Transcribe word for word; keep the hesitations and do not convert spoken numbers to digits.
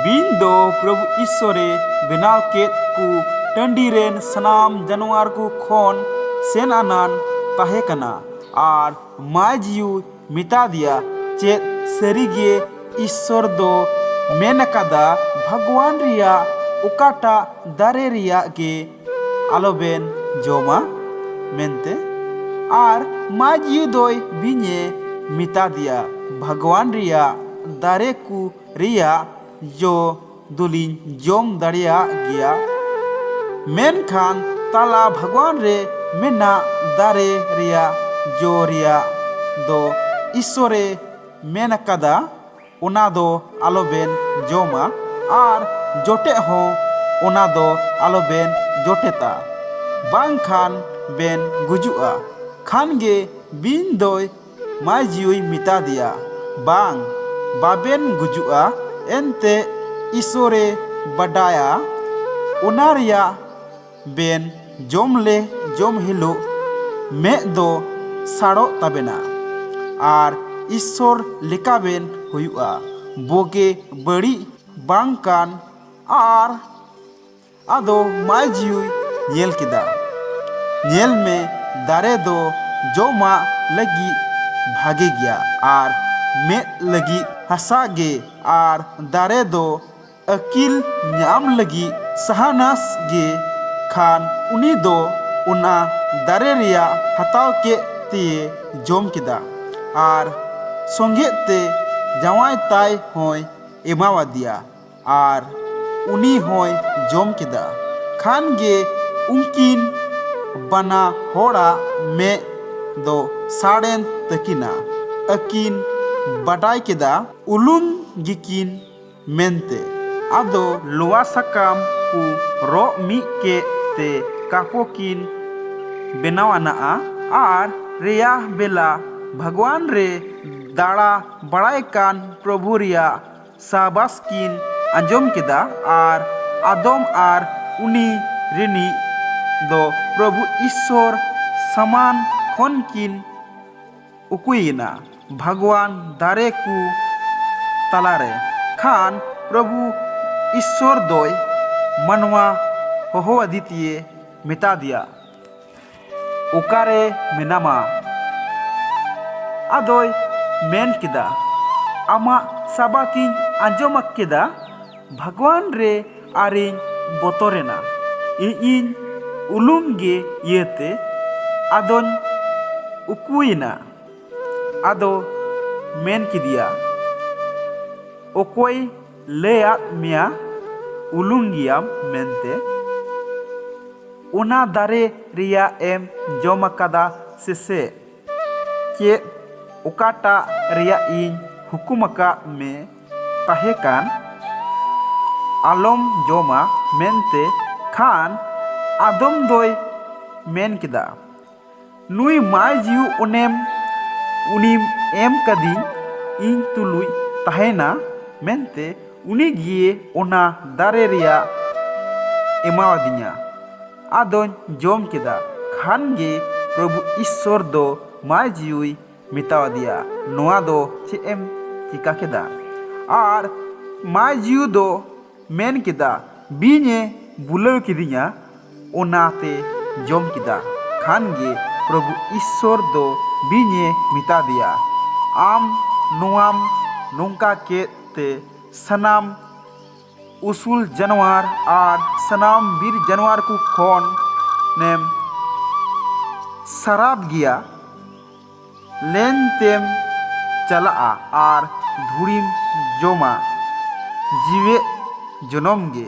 ᱵᱤᱧ ᱫᱚ ᱯᱨᱚᱵᱷᱩ ᱤᱥᱥᱚᱨᱮ ᱵᱮᱱᱟᱣ ᱠᱮᱫ ᱠᱚ ᱴᱟᱺᱰᱤ ᱨᱮᱱ ᱥᱟᱱᱟᱢ ᱡᱟᱱᱣᱟᱨ ᱠᱚ ᱠᱷᱚᱱ ᱥᱮᱱ ᱟᱱᱟᱱ ᱛᱟᱦᱮᱸ ᱠᱟᱱᱟ᱾ ᱟᱨ ᱢᱟᱭᱡᱤᱭᱩᱭ ᱢᱮᱛᱟ ᱫᱮᱭᱟ, ᱪᱮᱫ ᱥᱟᱹᱨᱤᱜᱮ ᱤᱥᱥᱚᱨ ᱫᱚ ᱢᱮᱱ ᱟᱠᱟᱫᱟ, ᱵᱷᱟᱜᱽᱣᱟᱱ ᱨᱮᱭᱟᱜ ᱚᱠᱟᱴᱟᱜ ᱫᱟᱨᱮ ᱨᱮᱭᱟᱜ ᱜᱮ ᱟᱞᱚᱵᱮᱱ ᱡᱚᱢᱟ ᱢᱮᱱᱛᱮ? ᱟᱨ ᱢᱟᱭᱡᱤᱭᱩ ᱫᱚᱭ ᱵᱤᱧᱮ ᱢᱮᱛᱟ ᱫᱮᱭᱟ, ᱵᱷᱟᱜᱽᱣᱟᱱ ᱨᱮᱭᱟᱜ ᱫᱟᱨᱮ ᱠᱚ ᱨᱮᱭᱟᱜ ᱡᱚ ᱫᱚᱞᱤᱧ ᱡᱚᱢ ᱫᱟᱲᱮᱭᱟᱜ ᱜᱮᱭᱟ, ᱢᱮᱱᱠᱷᱟᱱ ᱛᱟᱞᱟ ᱵᱷᱟᱜᱽᱣᱟᱱ ᱨᱮ ᱢᱮᱱᱟᱜ ᱫᱟᱨᱮ ᱨᱮᱭᱟᱜ ᱡᱚ ᱨᱮᱭᱟᱜ ᱫᱚ ᱤᱥᱥᱚᱨᱮ ᱢᱮᱱ ᱟᱠᱟᱫᱟ, ᱚᱱᱟ ᱫᱚ ᱟᱞᱚᱵᱮᱱ ᱡᱚᱢᱟ, ᱟᱨ ᱡᱚᱴᱮᱫ ᱦᱚᱸ ᱚᱱᱟ ᱫᱚ ᱟᱞᱚᱵᱮᱱ ᱡᱚᱴᱮᱫᱟ, ᱵᱟᱝᱠᱷᱟᱱ ᱵᱮᱱ ᱜᱩᱡᱩᱜᱼᱟ᱾ ᱠᱷᱟᱱ ᱜᱮ ᱵᱤᱧ ᱫᱚᱭ ᱢᱟᱭᱡᱤᱭᱩᱭ ᱢᱮᱛᱟ ᱫᱮᱭᱟ, ᱵᱟᱝ, ᱵᱟᱵᱮᱱ ᱜᱩᱡᱩᱜᱼᱟ᱾ ᱮᱱᱛᱮ ᱤᱥᱥᱚᱨᱮ ᱵᱟᱰᱟᱭᱟ, ᱚᱱᱟ ᱨᱮᱭᱟᱜ ᱵᱮᱱ ᱡᱚᱢ ᱞᱮ ᱡᱚᱢ ᱦᱤᱞᱳᱜ ᱢᱮᱫ ᱫᱚ ᱥᱟᱲᱚᱜ ᱛᱟᱵᱮᱱᱟ, ᱟᱨ ᱤᱥᱥᱚᱨ ᱞᱮᱠᱟ ᱵᱮᱱ ᱦᱩᱭᱩᱜᱼᱟ, ᱵᱳᱜᱮ ᱵᱟᱹᱲᱤᱡ ᱵᱟᱝ ᱠᱟᱱ᱾ ᱟᱨ ᱟᱫᱚ ᱢᱟᱭᱡᱤᱭᱩᱭ ᱧᱮᱞ ᱠᱮᱫᱟ, ᱧᱮᱞ ᱢᱮ, ᱫᱟᱨᱮ ᱫᱚ ᱡᱚᱢᱟᱜ ᱞᱟᱹᱜᱤᱫ ᱵᱷᱟᱜᱮ ᱜᱮᱭᱟ, ᱟᱨ ᱢᱮᱫ ᱞᱟᱹᱜᱤᱫ ᱦᱟᱥᱟ ᱜᱮ, ᱟᱨ ᱫᱟᱨᱮ ᱫᱚ ᱟᱹᱠᱤᱞ ᱧᱟᱢ ᱞᱟᱹᱜᱤᱫ ᱥᱟᱦᱟᱱᱟᱥ ᱜᱮ᱾ ᱠᱷᱟᱱ ᱩᱱᱤ ᱫᱚ ᱚᱱᱟ ᱫᱟᱨᱮ ᱨᱮᱭᱟᱜ ᱦᱟᱛᱟᱣ ᱠᱮᱫ ᱛᱮᱭᱮ ᱡᱚᱢ ᱠᱮᱫᱟ, ᱟᱨ ᱥᱚᱸᱜᱮ ᱛᱮ ᱡᱟᱶᱟᱭ ᱛᱟᱭ ᱦᱚᱸᱭ ᱮᱢᱟᱣᱟᱫᱮᱭᱟ, ᱟᱨ ᱩᱱᱤ ᱦᱚᱸᱭ ᱡᱚᱢ ᱠᱮᱫᱟ᱾ ᱠᱷᱟᱱ ᱜᱮ ᱩᱱᱠᱤᱱ ᱵᱟᱱᱟ ᱦᱚᱲᱟᱜ ᱢᱮᱫ ᱫᱚ ᱥᱟᱲᱮᱱ ᱛᱟᱹᱠᱤᱱᱟ, ᱟᱹᱠᱤᱱ ᱵᱟᱰᱟᱭ ᱠᱮᱫᱟ ᱩᱞᱩᱝ ᱜᱮᱠᱤᱱ ᱢᱮᱱᱛᱮ᱾ ᱟᱫᱚ ᱞᱚᱣᱟ ᱥᱟᱠᱟᱢ ᱠᱚ ᱨᱚᱜ ᱢᱤᱫ ᱠᱮᱫ ᱛᱮ ᱠᱟᱯᱚ ᱠᱤᱱ ᱵᱮᱱᱟᱣ ᱟᱱᱟᱜᱼᱟ, ᱟᱨ ᱨᱮᱭᱟᱲ ᱵᱮᱞᱟ ᱵᱷᱟᱜᱽᱣᱟᱱ ᱨᱮ ᱫᱟᱬᱟ ᱵᱟᱲᱟᱭ ᱠᱟᱱ ᱯᱨᱚᱵᱷᱩ ᱨᱮᱭᱟᱜ ᱥᱟᱵᱟᱥ ᱠᱤᱱ ᱟᱸᱡᱚᱢ ᱠᱮᱫᱟ, ᱟᱨ ᱟᱫᱚᱢ ᱟᱨ ᱩᱱᱤ ᱨᱤᱱᱤᱡ ᱫᱚ ᱯᱨᱚᱵᱷᱩ ᱤᱥᱥᱚᱨ ᱥᱟᱢᱟᱱ ᱠᱷᱚᱱ ᱠᱤᱱ ᱩᱠᱩᱭᱮᱱᱟ, ᱵᱷᱟᱜᱽᱣᱟᱱ ᱫᱟᱨᱮ ᱠᱚ ᱛᱟᱞᱟᱨᱮ᱾ ᱠᱷᱟᱱ ᱯᱨᱚᱵᱷᱩ ᱤᱥᱥᱚᱨ ᱫᱚᱭ ᱢᱟᱱᱣᱟ ᱦᱚᱦᱚ ᱟᱫᱮ ᱛᱮᱭᱮ ᱢᱮᱛᱟ ᱫᱮᱭᱟ, "ᱚᱠᱟᱨᱮ ᱢᱮᱱᱟᱢᱟ?" ᱟᱫᱚᱭ ᱢᱮᱱ ᱠᱮᱫᱟ, "ᱟᱢᱟᱜ ᱥᱟᱵᱟᱠᱤᱧ ᱟᱸᱡᱚᱢ ᱠᱮᱫᱟ, ᱵᱷᱟᱜᱽᱣᱟᱱ ᱨᱮ ᱟᱨᱤᱧ ᱵᱚᱛᱚᱨᱮᱱᱟ᱾ ᱤᱧᱤᱧ ᱩᱞᱩᱢ ᱜᱮ ᱤᱭᱟᱹᱛᱮ ᱟᱫᱚᱧ ᱩᱠᱩᱭᱮᱱᱟ᱾" ᱟᱫᱚ ᱢᱮᱱ ᱠᱮᱫᱮᱭᱟ, "ᱚᱠᱚᱭ ᱞᱟᱹᱭᱟᱫ ᱢᱮᱭᱟ ᱩᱞᱩᱝ ᱜᱮᱭᱟᱢ ᱢᱮᱱᱛᱮ? ᱚᱱᱟ ᱫᱟᱨᱮ ᱨᱮᱭᱟᱜ ᱮᱢ ᱡᱚᱢ ᱟᱠᱟᱫᱟ ᱥᱮ ᱪᱮᱫ? ᱪᱮᱫ ᱚᱠᱟᱴᱟᱜ ᱨᱮᱭᱟᱜ ᱤᱧ ᱦᱩᱠᱩᱢ ᱟᱠᱟᱫ ᱢᱮ ᱛᱟᱦᱮᱸ ᱠᱟᱱ, ᱟᱞᱚᱢ ᱡᱚᱢᱟ ᱢᱮᱱᱛᱮ?" ᱠᱷᱟᱱ ᱟᱫᱚᱢ ᱫᱚᱭ ᱢᱮᱱ ᱠᱮᱫᱟ, "ᱱᱩᱭ ᱢᱟᱭ ᱡᱤᱣᱤ ᱚᱱᱮᱢ ᱩᱱᱤᱢ ᱮᱢ ᱠᱟᱫᱤᱧ ᱤᱧ ᱛᱩᱞᱩᱡ ᱛᱟᱦᱮᱱᱟ ᱢᱮᱱᱛᱮ, ᱩᱱᱤ ᱜᱮ ᱚᱱᱟ ᱫᱟᱨᱮ ᱨᱮᱭᱟᱜ ᱮᱢᱟᱣᱟᱫᱤᱧᱟ᱾ ᱟᱫᱚᱧ ᱡᱚᱢ ᱠᱮᱫᱟ᱾" ᱠᱷᱟᱱ ᱜᱮ ᱯᱨᱚᱵᱷᱩ ᱤᱥᱥᱚᱨ ᱫᱚ ᱢᱟᱭ ᱡᱤᱣᱤᱭ ᱢᱮᱛᱟᱣᱟᱫᱮᱭᱟ, "ᱱᱚᱣᱟ ᱫᱚ ᱪᱮᱫ ᱮᱢ ᱪᱤᱠᱟ ᱠᱮᱫᱟ?" ᱟᱨ ᱢᱟᱭ ᱡᱤᱣᱤ ᱫᱚ ᱢᱮᱱ ᱠᱮᱫᱟ, "ᱵᱤᱧ ᱮ ᱵᱩᱞᱟᱹᱣ ᱠᱤᱫᱤᱧᱟ, ᱚᱱᱟᱛᱮ ᱡᱚᱢ ᱠᱮᱫᱟ᱾" ᱠᱷᱟᱱ ᱜᱮ ᱯᱨᱚᱵᱷᱩ ᱤᱥᱥᱚᱨ ᱫᱚ ᱵᱤᱧ ᱮ ᱢᱮᱛᱟ ᱫᱮᱭᱟ, "ᱟᱢ ᱱᱚᱣᱟᱢ ᱱᱚᱝᱠᱟ ᱠᱮᱫ ᱛᱮ ᱥᱟᱱᱟᱢ ᱩᱥᱩᱞ ᱡᱟᱱᱣᱟᱨ ᱟᱨ ᱥᱟᱱᱟᱢ ᱵᱤᱨ ᱡᱟᱱᱣᱟᱨ ᱠᱚ ᱠᱷᱚᱱᱮᱢ ᱥᱟᱨᱟᱯ ᱜᱮᱭᱟ᱾ ᱞᱮᱱ ᱛᱮᱢ ᱪᱟᱞᱟᱜᱼᱟ ᱟᱨ ᱫᱷᱩᱲᱤᱢ ᱡᱚᱢᱟ ᱡᱤᱣᱮᱫ ᱡᱚᱱᱚᱢ ᱜᱮ᱾"